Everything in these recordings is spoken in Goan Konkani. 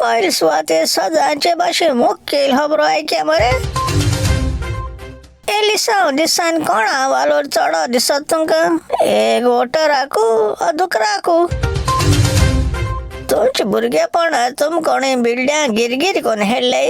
पयले सुवातेर सदांचे भाशेन मुखेल खबरो आयक्या मरे. एलिसांव दिसान कोणा वालोर चडो दिसत तुमकां? एक वोटराकू दुकराकू? तुमचे भुरगेपणार तुम कोणी बिल्ड्यां गिरगीर कोण हेडले?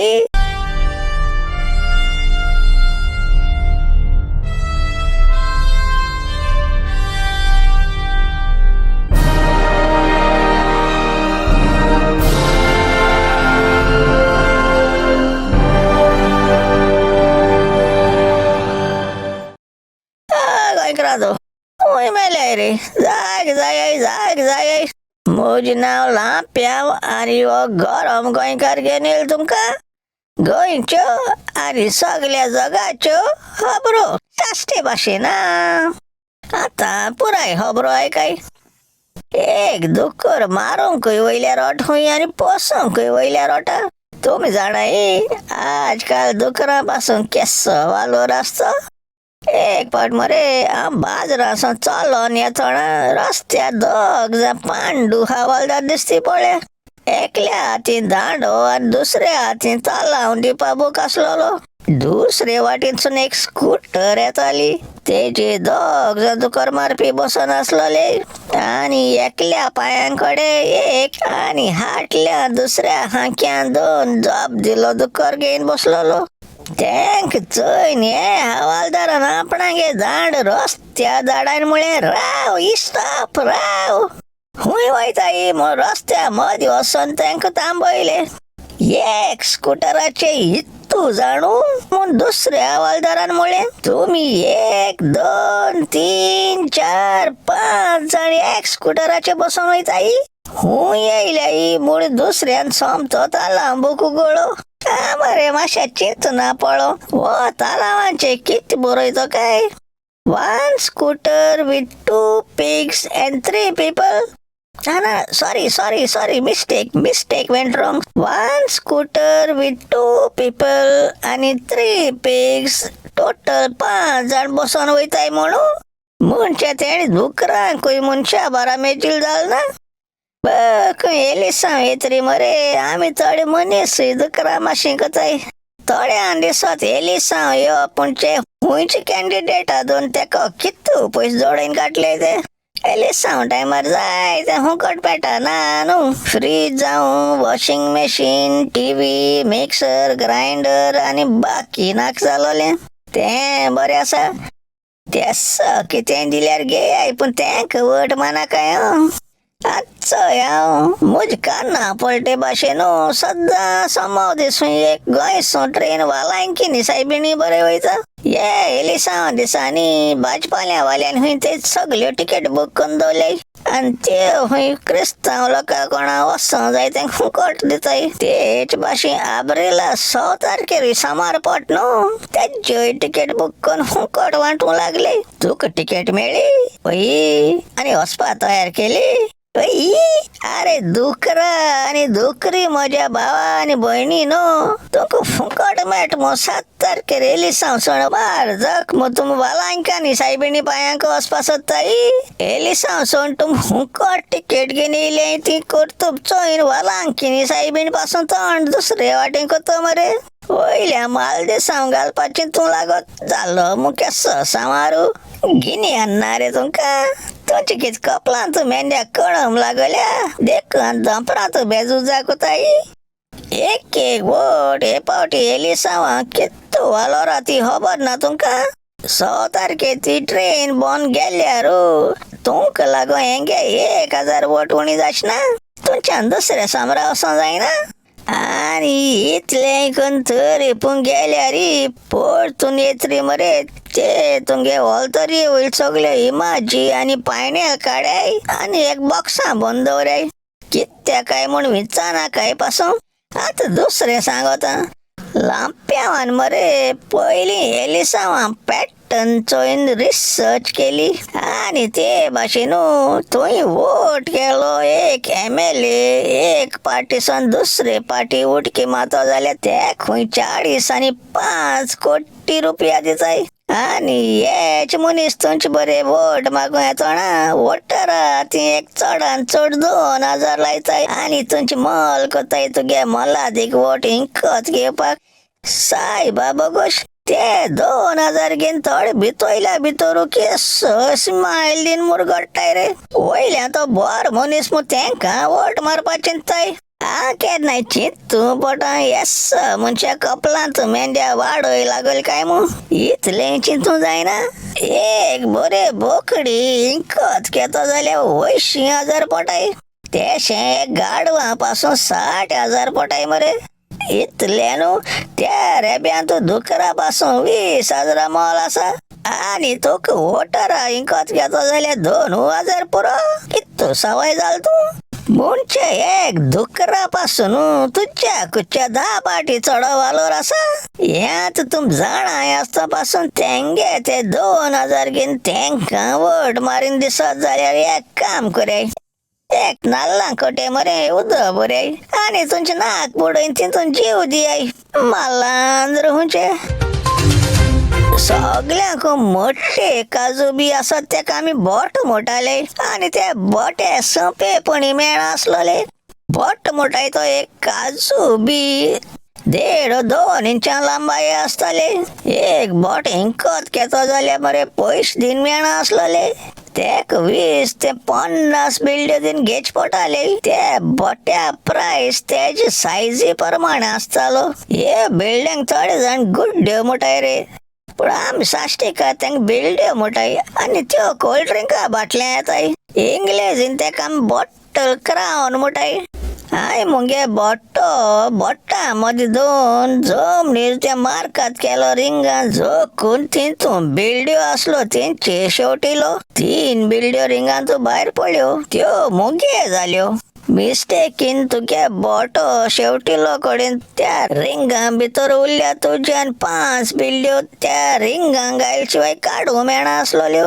गोंयकाराचो हूंय मेले रे. जाग जाय जाग जाय. म्हजें नांव लांप्यांव आनी हो गरम गोंयकार घेवन येयलो तुमकां गोंयच्यो आनी सगल्या जगाच्यो खबरो साश्टी भाशेन. आतां पुराय खबरो आयकाय. एक दुकर मारूंकय वयल्या रोट खंय आनी पोसूंकय वयल्या रोटा. तुमी जाणाय आजकाल दुकरां पासून केसो वालोर आसता. एक फावट मरे हांव बाजारांसून चलोन येतना रस्त्यार दोग जाण पांडू हवालदार दिसती पळय. एकल्या हातीन दांडो आनी दुसऱ्या हातीन तालांव दिवपा बूक आसलेलो. दुसरे वाटेनसून एक स्कूटर येताली. तेजे दोग जाण दुकर मारपी बसून आसलेले आनी एकल्या पांयां कडेन एक आनी हाटल्या दुसऱ्या हांक्यान दोन जॉब दिलो दुकर घेवन बसलेलो. तेंक चोयन हे हवालदारान आपणागे दांड रस्त्या दाडान म्हळें, राव इस्टॉप राव, खूंय वयताय म्हूण रस्त्या मदीं वचोन तेंका थांबयले. एक स्कुटराचे इत्तू जाणू म्हूण दुसऱ्या हवालदारान म्हळें, तुमी 1 2 3 4 5 जाण एक स्कुटराचे बसून वयताय, खूंय येयल्याय म्हूण दुसऱ्यान सोमतो तालांव बुक उगडलो. मरे मातशें चिंतना पळो हो तालावांचे कितें बरयतो काय. 1 scooter with 2 pigs and 3 people. ना sorry sorry sorry, mistake mistake went wrong. 1 scooter with 2 people आनी 3 पिग्स, टोटल 5 जाण बसून वयताय म्हणून. म्हणजे तेणी दुकरांकूय मनशा बारा मेजील जाल ना. खंय एलिसांव येतरी मरे आमी थोडे मनीस दुकरां मातशें करताय. थोड्यां दिसत एलिसांव यो पूण ते खंयचे कॅन्डिडेट दोन तेका कितू पयशे जोडून काडले ते. एलिसांव टायमार जाय ते हुंकट पेटा ना न्हू. फ्रीज जावं, washing machine, TV, mixer grinder आनी बाकी नाक जालोलें तें बरें आसा. तें कितें दिल्यार घेयाय पूण तें वट मानाकाय. आच्चय हांव म्हज कान्ना पळटे भाशेन सद्दां सोमाव दिसून एक गोंयसून ट्रेन वालांकिनी सायबिणी बरें वयता. ये एलिसांव दिसांनी भाजपाल्या वाल्यान खंय ते सगल्यो टिकेट बूक करून दवरले आनी ते खंय क्रिस्तांव लोकां कोणा वचोंक जाय तें फुकट दिताय. तेच भाशेन आब्रिला 6 तारखेर सामार पोट न्हू तेज्योय टिकेट बूक करून फुकट वांटूंक लागले. तुका टिकेट मेळ्ळी पळय आनी वचपा तयार केली. अरे दुकरा आनी दुकरी म्हज्या भावा आनी भयणी न्हू तुका फुकट मेळटा मो 7 तारखेर एलिसांव सणवार जक मो तुम वालांकांनी सायबिणी पांयांक वचपा सोदताय. एलिसांव सण तुम फुकट टिकेट घेवन येयले ती कर्तूब चोयन वालांकिनी सायबीण पासून तोंड दुसरे वाटेन करता मरे. वयल्या मालदेसांव घालपाचें तूं लागत जालो मु केसो सांवारू गिन्यान ना रे तुमकां. तुमचे कितें कपलांत मेंढ्या कळम लागल्या देखून दोंपरांत बेजू जाकोताय. एक एक वोट हे पावटी एलिसांवाक कितू वालोरा ती खबर ना तुमकां. 6 तारखे ती ट्रेन बंद गेल्यार तुमकां लागून हेंगे 1000 वोट उणी जायना, तुमच्यान दुसऱ्या सामरा वचोंक जायना. आनी इतलें करून तरी पूण गेल्यार परतून येतरी मरे ते तुमगे वोलतरी वयर सगळे इमाजी आनी पायणेल काडाय आनी एक बॉक्सां बंद दवराय. कित्याक काय म्हूण विचारना काय पासून. आतां दुसरें सांगता लांप्यांवान मरे पयलीं एलिसांवां पॅटर्न चोयन रिसर्च केली आनी ते भाशेन थंय वोट केलो. एक MLA एक पार्टीसून दुसरे पार्टी उडकी मारतो जाल्यार ते खंय 40 आनी 5 कोटी रुपया दिताय. आनी हेच मनीस तुमचे बरे वोट मागूं येतोणा वोटरा ती एक चडान चड 2000 लायताय आनी तुमची मोल कोताय तुगे मोलादीक वोट इंकत घेवपाक. सायबा बोगोश ते 2000 घेवन थोडे भितोयल्या भितर केस स्मायल दीन मुरगट्टाय रे. वयल्या तो बोर मनीस मु तेंकां वोट मारपा चिंताय. आ केन्नाय चिंतू पोटा येस मनशा कपलांत मेंढ्या वाडय लागल काय मू इतलें चिंतू जायना. एक बरे बोकडी इंकत घेतो जाल्यार 80,000 पोटाय. तेशें एक गाडवा पासून 60,000 पोटाय मरे. इतलें न्हू त्या रेब्यांत दुकरा पासून 20,000 मोल आसा आनी तुका वोटरा इंकत घेतो जाल्यार 2000 पुरो. कितू सवाय जाल तूं. म्हणजे एक दुकरा पासून तुज्या कुच्या 10 पाटी चड वालोर आसा. ह्यात तुम जाणाय आसता पासून तेंगे ते 2000 घेवन तेंकां वोट मारीन दिसत जाल्यार एक काम करया, एक नाल्ला कोटे मरे उदक बरे आनी तुमचें नाक बुडयन तितून जीव दियाय. मालांद्र हुंचे सगल्यांक मोठे काजू बी आसात तेका आमी बोट मोटाले आनी ते बोटे सोंपेपणी मेळनासलोले. बोट मोटाय तो एक काजू बी 1.5-2 इंचां लांबाये आसताले. एक बोट इंकत घेतो जाल्यार मरे पयशे दीन मेळनासलोले. तेक 20 ते 50 बिल्ड्यो दीन घेच पडटाले. ते बोट्या प्रायस तेजे सायजी प्रमाणे आसतालो. हे बिल्डिंग थोडे जाण गुड्ड्यो मोटाय रे, पूण आमी साश्टीकार तेंका बिल्ड्यो मोटाय आनी त्यो कोल्ड ड्रिंका बाटल्या येताय. इंग्लेजीन तेका आमी बॉटल क्रावन मोटाय. हांवें मुगे बोट्टो बोट्टा मदीं दोन जमनीर त्या मार्कात केलो रिंगां जोखून तितून बिल्ड्यो आसलो तेंचे शेवटिलो. 3 बिल्ड्यो रिंगांतू भायर पडल्यो त्यो मुगे जाल्यो. मिस्टेकीन तुगे बोटो शेवटिलो कडेन त्या रिंगां भितर उरल्या तुज्यान 5 बिल्ड्यो त्या रिंगां घायल शिवाय काडूंक मेळनासलोल्यो.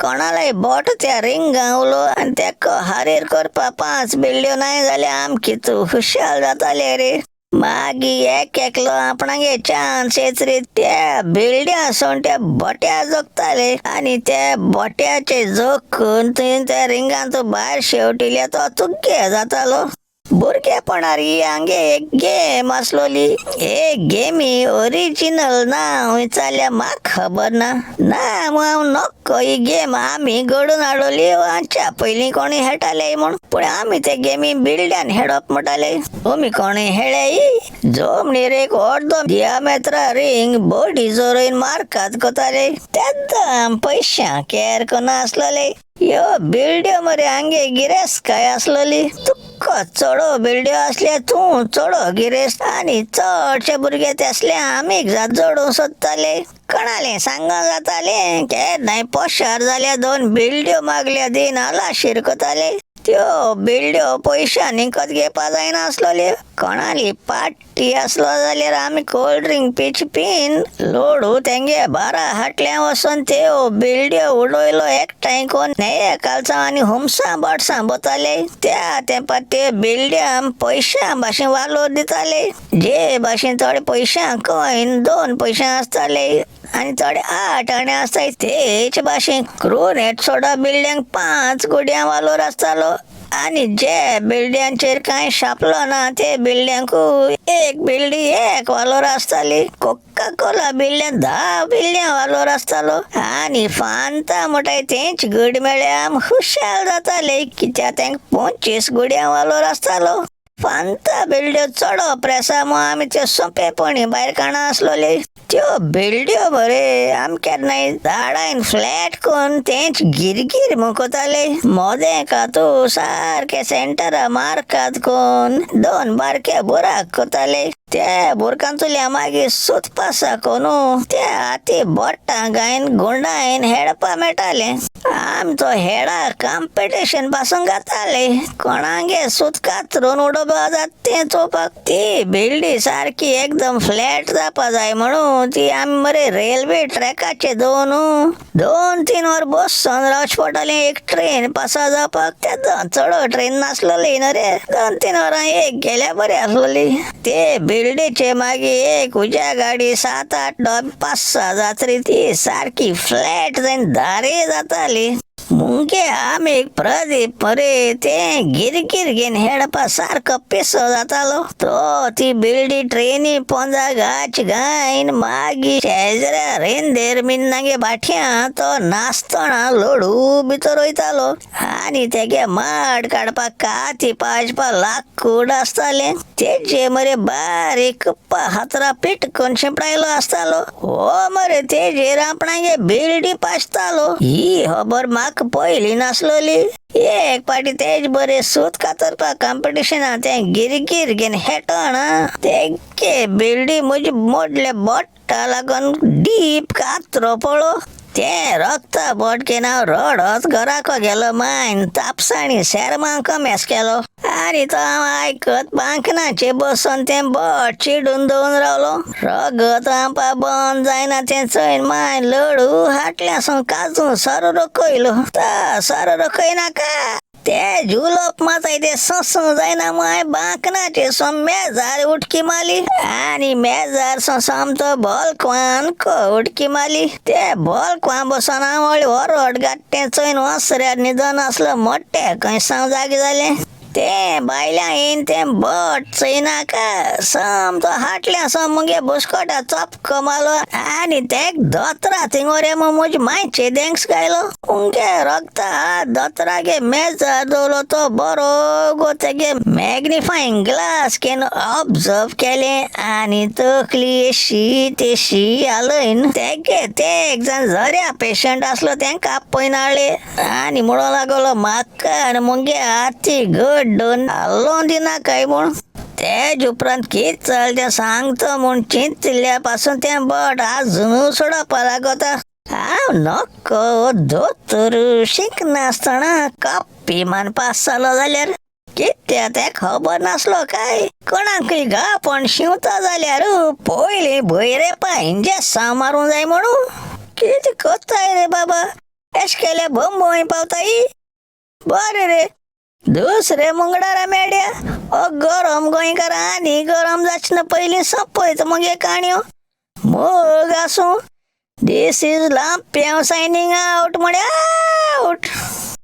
कोणालाय बोट त्या रिंगां उलो आनी तेका हारेर करपा 5 बिल्ड्यो नाय जाल्यार आमकी तूं खुशाल जाताले रे. मागीर एक एकलो आपणागे चान्स येत रे त्या बिल्ड्या सोन त्या बोट्या जोखताले आनी त्या बोट्याचे जोखून थंय त्या रिंगांत भायर शेवटिल्या तो तुगे जातालो. भुरगेपणार ही हांगे एक गेम आसलोली. हे गेमी ओरिजिनल नांव विचारल्यार म्हाका खबर ना. ना म्हूण हांव नक्को ही गेम आमी घडोवन हाडलोली आमच्या पयलीं कोणी खेळटाले म्हूण, पूण आमी ते गेमी बिल्ड्यान हेडप म्हणटाले. तुमी कोणी हेळ्याय जमनीर एक अर्दो दियामेत्रा रिंग बडी जोरयन मार्कात कोताले. तेन्ना पयशां केर कोनासलोले. ह्यो बिल्ड्यो मरे हांगे गिरेस्तकाय आसलोली. तुका चडो बिल्ड्यो आसल्या तूं चडो गिरेस्त आनी चडशे भुरगे तेसले आमीक जात जोडूंक सोदताले. कोणाले सांगोंक जातालें केन्नाय पोशार जाल्यार 2 बिल्ड्यो मागल्या दीन आलाशीर कोताले. त्यो बिल्ड्यो पयशांनी विकत घेवपा जायनासलोल्यो. कोणाली पार्टी आसलो जाल्यार आमी कोल्ड ड्रिंक पिच पीन लोडू तेंगे बारा हाटल्या वचोन त्यो बिल्ड्यो उडयलो एकठांय कोन्न नेये कालसांव आनी हुमसां बोटसां बोताले. त्या तेंपार ते बिल्ड्यां पयशां भाशेन वालोर दिताले. जे भाशेन थोडे पयशां कॉयन 2 पयशां आसताले आनी थोडे 8 आणे आसताय तेच भाशेन क्रोनेट सोडा बिल्ड्यांक 5 गुड्यां वालोर आसतालो. आनी जे बिल्ड्यांचेर कांय छापलो ना ते बिल्ड्यांकूय एक बिल्डी 1 वालोर आसताली. कोका कोला बिल्ड्यां 10 बिल्ड्यां वालोर आसतालो. आनी फांता म्हणटाय तेंच गुड मेळ्ळ्या आम खुशाल जाताले कित्याक तेंका 25 गुड्यां वालोर आसतालो. फांता बिल्ड्यो चडो प्रेसा म्हूण आमी त्यो सोंपेपणी भायर काडना आसलोले. त्यो बिल्ड्यो बरे आमी केन्नाय झाडान फ्लॅट करून तेंच गिरगीर मुकताले. मोदें कातू सारके सेंटरा मार्कात कोन्न 2 बारके बुराक कोताले. ते बुरकांतुल्या मागीर सुतपासा कोनू ते हाती बोटां गायन गुंडायन हेडपा मेळटालें. आमी तो हेडा कॉम्पिटिशन पासून घाताले. कोणागे सूत कातरून उडोवपा जाता तें चोवपाक. ती बिल्डी सारकी एकदम फ्लॅट जावपा जाय म्हणून ती आमी मरे रेल्वे ट्रॅकाचे 2-3 वर बसून रावचें पडटालें एक ट्रेन पासा जावपाक. तेन्ना चडो ट्रेन नासलोली न्हू रे. 2-3 वरां एक गेल्या बरी आसलोली. ते बिल्डीचे मागीर एक उज्या गाडी 7-8 डबे 5-6 जात्री ती सारकी फ्लॅट जावन दारे जाताली. मुगे आमी प्रदीप मरे ते गिरगिर घेवन हेडपा सारको पिसो जातालो. तो ती बिल्डी ट्रेनी पोंदा गाच गायन मागीर शेजऱ्या रेंदेर मिन्नागे भाटयां तो नाचतना लोडू भितर वयतालो आनी तेगे माड काडपाक काती पाजपा लाकूड आसतालें. तेजे मरे बारीक हातरा पिटकून शिंपडायलो आसतालो. हो मरे तेजेर आपणागे बिल्डी पाजतालो. ही खबर म्हाका पयली नासलोली. एक पाटी तेज बरे सूत कातरपा कॉम्पिटिशना तें गिरगिर घेवन हेटण तेगे बिल्डी म्हजी मोडले बोट्टा लागून डीप कातरो पळो. तें रक्त बोट घेवन हांव रडत घराको गेलो. मायन तापसाणी शेरमांक मेस केलो आनी तो हांव आयकत बांकनाचेर बसून तें बोट चिडून दवरून रावलो. रगत आमपा बंद जायना तें चोयन मायन लडू हाटल्यासून काजू सारो रकयलो. सारो रकयनाका ते झुलप माताय ते ससू जायना. माय बांकनाचेर सो मेजार उडकी मारली आनी मेजार सो सामतो बॉलक्वान उडकी मारली. ते बॉलक्वान बसून हांव व्हडली वरड गाडटें चोयन वसऱ्यार न्हिदोन आसलो मोट्टे खंय सावन जागे जालें. ते बायल्या येयन तें बोट चोयनाका सामतो हाटल्या सो मुगे बुस्कोटा चपको मारलो आनी तेक दोतरा थिंगोरे म्हजे मायचे देंक्स गायलो. मुगे रगता हात दोतरागे मेजार दवरलो तो बरो गो तेगे मॅग्निफाईंग ग्लास घेवन ऑब्जर्व केलें आनी तकली एशी तेशी हालयन तेगे ते एक जाण झऱ्या पेशंट आसलो तेंका आपयन हाडले आनी म्हणूंक लागलो म्हाका आनी मुगे हाती गड्डून हालोवन दिनाकाय म्हूण. तेज उपरांत कित चल तें सांगता म्हूण चिंतिल्ल्या पासून तें बोट आजून सोडपा लागता. हांव नको दोतोर शिकनासतना कप्पी मानपा जालो जाल्यार कित्या तें खबर नासलो काय कोणाकय गापण शिंवता जाल्यार पयलीं भयरेपा इंजेसांव मारूंक जाय म्हणून. कितें कोत्ताय रे बाबा, एश केल्यार बंबय पावताय. बरें रे दुसरे मंगळारा मेळया. ओ गरम गोंयकार आनी गरम जाचना ना पयलीं सोंपयत मगे काणयो. मोग आसूं. This is Lampiao signing out म्हळ्यार आवट.